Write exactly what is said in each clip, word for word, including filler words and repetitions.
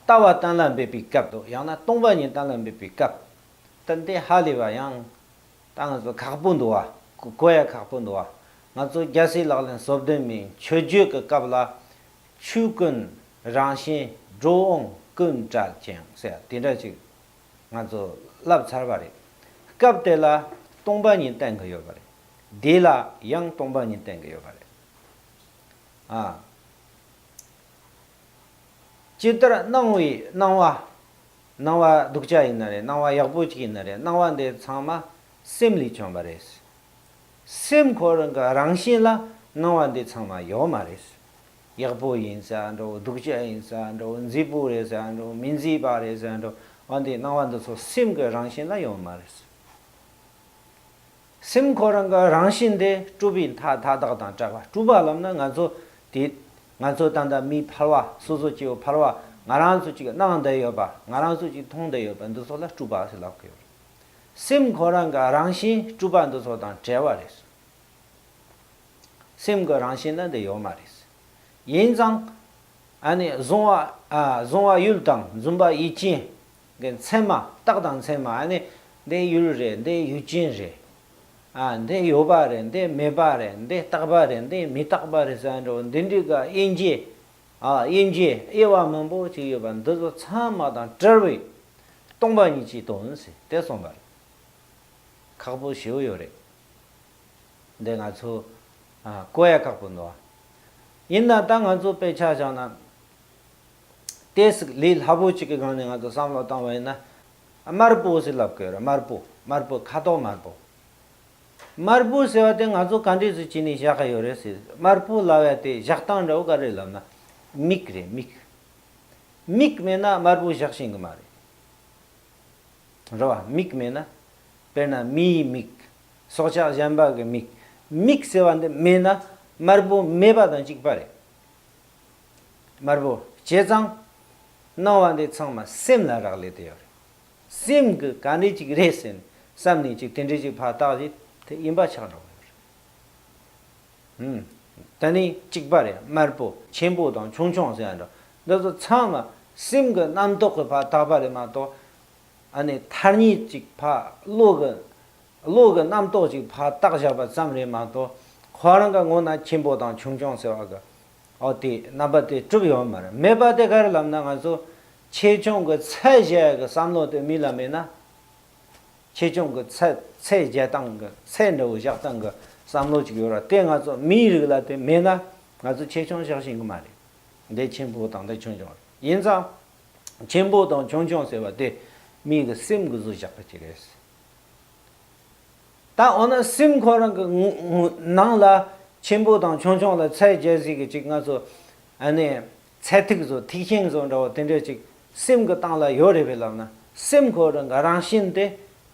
ལྟ་བ་གཏན་ལ་འབེབས་པའི་སྐབས་དང་ཡང་ན་སྟོང་པ་ཉིད་གཏན་ལ་འབེབས་པའི་སྐབས། ད་འདི་ཧ་ལས་པ་ཡང་ད་ང་ཚོ་ཁག་པོ་འདུག་བ། གོ་གོ་ཡ་ཁག་པོ་འདུག་བ། ང་ཚོ་རྒྱལ་སྲས་ལག་ལེན་སོ་བདུན་མའི་མཆོད་བརྗོད་ཀྱི་སྐབས་ལ། ཆོས་ཀུན་རང་བཞིན་འགྲོ་འོང་ཀུན་བྲལ་ཅིང་ཟེར་དེ་འདྲ་ཅིག་ང་ཚོ་བསླབས་ཚར་བ་རེད། སྐབས་དེ་ལ་སྟོང་པ་ཉིད་བསྟན་གྱི་ཡོད་པ་རེད། དེ་ལ་ཡང་སྟོང་པ་ཉིད་བསྟན་གྱི་ཡོད་པ་རེད། ཨ། ཇི་ལྟར་སྣང་བའི་སྣང་བ། སྣང་བ་སྡུག་ཅག་ཡིན་ན་རེད། སྣང་བ་ཡག་པོ་ཅིག་ཡིན་ན་རེད། སྣང་བ་འདི་ཚང་མ་སེམས་ལས་བྱུང་བ་རེད། སེམས་ཁོ་རང་གི་རང་བཞིན་ལ་སྣང་བ་འདི་ཚང་མ་ཡོད་མ་རེད། ཡག་པོ་ཡིན་ཟེར་འགྲོ། སྡུག་ཅག་ཡིན་ཟེར་འགྲོ། མཛེས་པོ་རེད་ཟེར་འགྲོ། མི་མཛེས་པ་རེད་ཟེར་འགྲོ། འོ་འདི་སྣང་བ་འདི་ཚོ་སེམས་ཀྱི་རང་བཞིན་ལ་ཡོད་མ་རེད། སེམས་ཁོ་རང་གི་རང་བཞིན་དེ་སྤྲུལ་པའི་མཐའ་མཐའ་དག་དང་བྲལ་བ། སྤྲུལ་པ་ལབ་ན་ང་ཚོ་དེ་ང་ཚོ་ད་ལྟ་མིའི་ཕལ་བ། སོ་སོ་སྐྱེ་བོ་ཕལ་བ། ང་རང་ཚོ་གཅིག་སྣང་བསྡད་ཡོད་པ། ང་རང་ཚོ་གཅིག་མཐོང་བསྡད་ཡོད་པ་འདི་ཚོ་ལ་སྤྲུལ་པ་ཟེར་ལབ་ཀྱི་ཡོད་རེད། སེམས་ཁོ་རང་གི་རང་བཞིན་སྤྲུལ་པ་འདི་ཚོ་དང་བྲལ་བ་རེད། སེམས་ཀྱི་རང་བཞིན་ལ་འདི་ཡོད་མ་རེད། ཡིན་ཙང་ཨ་ནི་གཟུང་བ། ཨ། གཟུང་བ་ཡུལ་དང་འཛིན་པ་ཡུལ་ཅན་གྱི་མཚན་མ། རྟགས་དང་མཚན་མ། ཨ་ནི་འདི་ཡུལ་རེད། འདི་ཡུལ་ཅན་རེད། ཨ། འདི་ཡོད་པ་རེད། འདི་མེད་པ་རེད། འདི་རྟག་པ་རེད། འདི་མི་རྟག་པ་རེད་ཟེར་འགྲོ། འདི་འདྲའི་གི་དབྱེ་འབྱེད། ཨ། དབྱེ་འབྱེད་དབྱེ་བ་མང་པོ་ཅིག་ཡོད་པ་འདི་ཚོ་ཚང་མ་དང་བྲལ་བའི་སྟོང་པ་ཉིད་ཀྱི་དོན་ཟེར་དེ་གསུངས་པ་རེད། ཁག་པོ་ཞེ་པོ་ཡོད་རེད། འདི་ང་ཚོ། ཨ། གོ་ཡ་ཁག་པོ་འདུག་བ། ཡིན་ན་ད་ང་ཚོ་དཔེ་ཆ་བཞག་ན། ཏོག་ཙམ་ལས་སླ་པོ་ཅིག་གི་སྒང་ནས་ང་ཚོ་བསམ་བློ་བཏང་བ་ཡིན་ན། དམར་པོ་ཟེར་ལབ་དགོས་རེད། དམར་པོ། དམར་པོ། ཁ་དོག་དམར་པོ། དམར་པོ་ཟེར་བ་དེ་ང་ཚོ་ག་འདྲས་སེ་བྱས་ནས་བཞག་གི་ཡོད་རེད་ཟེར། དམར་པོ་ལབ་ཡ་དེ་བཞག་སྟངས་འདྲ་བོ་ག་རེ་ལབ་ན། མིག་རེད། མིག་མིག་མེད་ན་དམར་པོ་བཞག་ཤེས་གི་མ་རེད། རེད་བ། མིག་མེད་ན། དཔེར་ན་མིའི་མིག་སྲོག་ཆགས་གཞན་པ་གི་མིག་མིག་ཟེར་བ་འདི་མེད་ན་དམར་པོ་མེད་པ་དང་གཅིག་པ་རེད། དམར་པོ་བྱས་ཙང་སྣང་བ་འདི་ཚང་མ་སེམས་ལ་རག་ལས་དེ་ཡོད་རེད། སེམས་ཀྱི་ག་འདྲས་ཅིག་རེད་ཟེར་ནས་བསམ་ནས་ཅིག་དེ་འདྲས་ཅིག་ཕར་བཏགས་རྗེས་དེ་ཡིན་པ་ཆགས་འགྲོ་གི་ཡོད་རེད། ཨུམ། ད་ནི་གཅིག་པ་རེད། དམར་པོ་ཆེན་པོ་དང་ཆུང་ཆུང་ཟེར་ཡ་འདྲ། འདི་ཚོ་ཚང་མ་སེམས་ཀྱི་རྣམ་རྟོག་གིས་ཕར་བཏགས་པ་རེད་མ་གཏོགས། ཨ་ནི་ཐ་སྙད་ཅིག་ཕར་བློ་གི། བློ་གི་རྣམ་རྟོག་ཅིག་ཕར་བཏགས་བཞག་པ་ཙམ་རེད་མ་གཏོགས། ཁོ་རང་གི་ངོ་ན་ཆེན་པོ་དང་ཆུང་ཆུང་ཟེར་བ་གི། ཨོ་དེ་རྣམ་པ་དེ་གྲུབ་ཡོད་མ་རེད། མེད་པ་དེ་ག་རེ་ལབ་ན། ང་ཚོ་ཆེ་ཆུང་གི་ཚད་བཞག་ཡ་གི་བསམ་བློ་དེ་མི་ལ་མེད་ན། ཆེ་ཆུང་གི་ཚད། ཚད་རྒྱག་སྟངས་ཀྱི། ཚད་འདྲ་བོ་བཞག་སྟངས་ཀྱི་བསམ་བློ་ཅིག་ཡོད་ར། དེ་ང་ཚོ་མིའི་རིགས་ལ་དེ་མེད་ན་ང་ཚོ་ཆེ་ཆུང་བཞག་ཤེས་ཀྱི་མ་རེད། འདི་ཆེན་པོ་དང་འདི་ཆུང་ཆུང་རེད། ཡིན་ཙང་ཆེན་པོ་དང་ཆུང་ཆུང་ཟེར་བ་དེ་མིའི་གི་སེམས་ཀྱི་བཟོ་བཞག་པ་ཅིག་རེད། ད་འོ་ན་སེམས་ཁོ་རང་གི་ངོ་ངོ་ནང་ལ་ཆེན་པོ་དང་ཆུང་ཆུང་ལ་ཚད་རྒྱག་ཟིག་གི་ཅིག་ང་ཚོ་ཨ་ནི། ཚད་ཐིག་བཟོ། ཐིག་ཤིང་བཟོ་འདྲ་བོ་དེ་འདྲས་ཅིག་སེམས་ཀྱི་སྟེང་ལ་ཡོད་རེད་པས་ལབ་ན། སེམས་ཁོ་རང་གི་རང་བཞིན་དེ་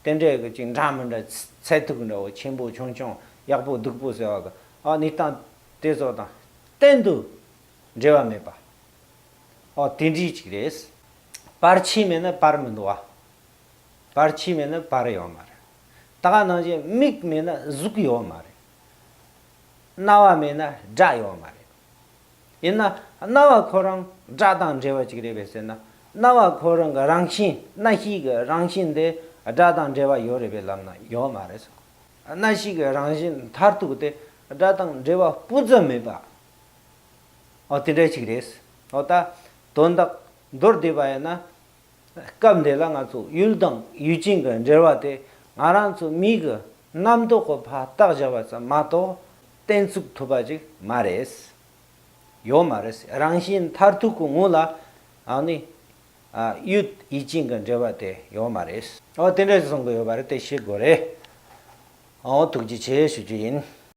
དེ་འདྲས་ཀྱི་ཅིག་འདྲ་མི་འདྲ། ཚད་ཐིག་འདྲ་བོ་ཆེན་པོ་ཆུང་ཆུང་ཡག་པོ་སྡུག་པོ་ཟེར་བ་གི། ཨ། གནས་སྟངས་དེ་ཚོ་དང་གཏན་དུ་འབྲེལ་བ་མེད་པ། ཨོ། དེ་འདྲས་ཅིག་རེད། བར་ཆད་མེད་ན་བར་མི་འདུག་བ། བར་ཆད་མེད་ན་བར་ཡོད་མ་རེད། ད་ག་ནང་བཞིན་མིག་མེད་ན་གཟུགས་ཡོད་མ་རེད། རྣ་བ་མེད་ན་སྒྲ་ཡོད་མ་རེད། ཡིན་ན་རྣ་བ་ཁོ་རང་སྒྲ་དང་འབྲེལ་བ་ཅིག་རེད་པས་ཟེར་ན། རྣ་བ་ཁོ་རང་གི་རང་བཞིན། རྣ་ཤེས་ཀྱི་རང་བཞིན་དེ་སྒྲ་དང་འབྲེལ་བ་ཡོད་རེད་པས་ལབ་ན་ཡོད་མ་རེད། རྣ་ཤེས་ཀྱི་རང་བཞིན་མཐར་ཐུག་དེ་སྒྲ་དང་འབྲེལ་བ་སྤུ་ཙམ་མེད་པ། ཨོ། དེ་འདྲ་ཅིག་རེད། ཨོ། ད་དོན་དག་མདོར་བསྡུས་པ་ཡིན་ན། སྐབས་འདི་ལ་ང་ཚོ་ཡུལ་དང་ཡུལ་ཅན་གྱི་འབྲེལ་བ་དེ་ང་རང་ཚོ་མིག་གི་རྣམ་རྟོག་གིས་ཕར་བཏགས་བཞག་པ་ཙམ་མ་གཏོགས་གཏན་ཚུགས་ཐུབ་པ་ཅིག་མ་རེད། ཡོད་མ་རེད། རང་བཞིན་མཐར་ཐུག་གི་ངོ་ལ། ཨ་ནི། ཨ། ཡུལ་ཡུལ་ཅན་གྱི་འབྲེལ་བ་དེ་ཡོད་མ་རེད། ཨོ། དེ་འདྲ་ཞིག་གསུང་གི་ཡོད་པ་རེད། དེ་ཤེས་དགོས་རེད། ཨོ། ཐུགས་རྗེ་ཆེ་ཞུ་རྒྱུ་ཡིན།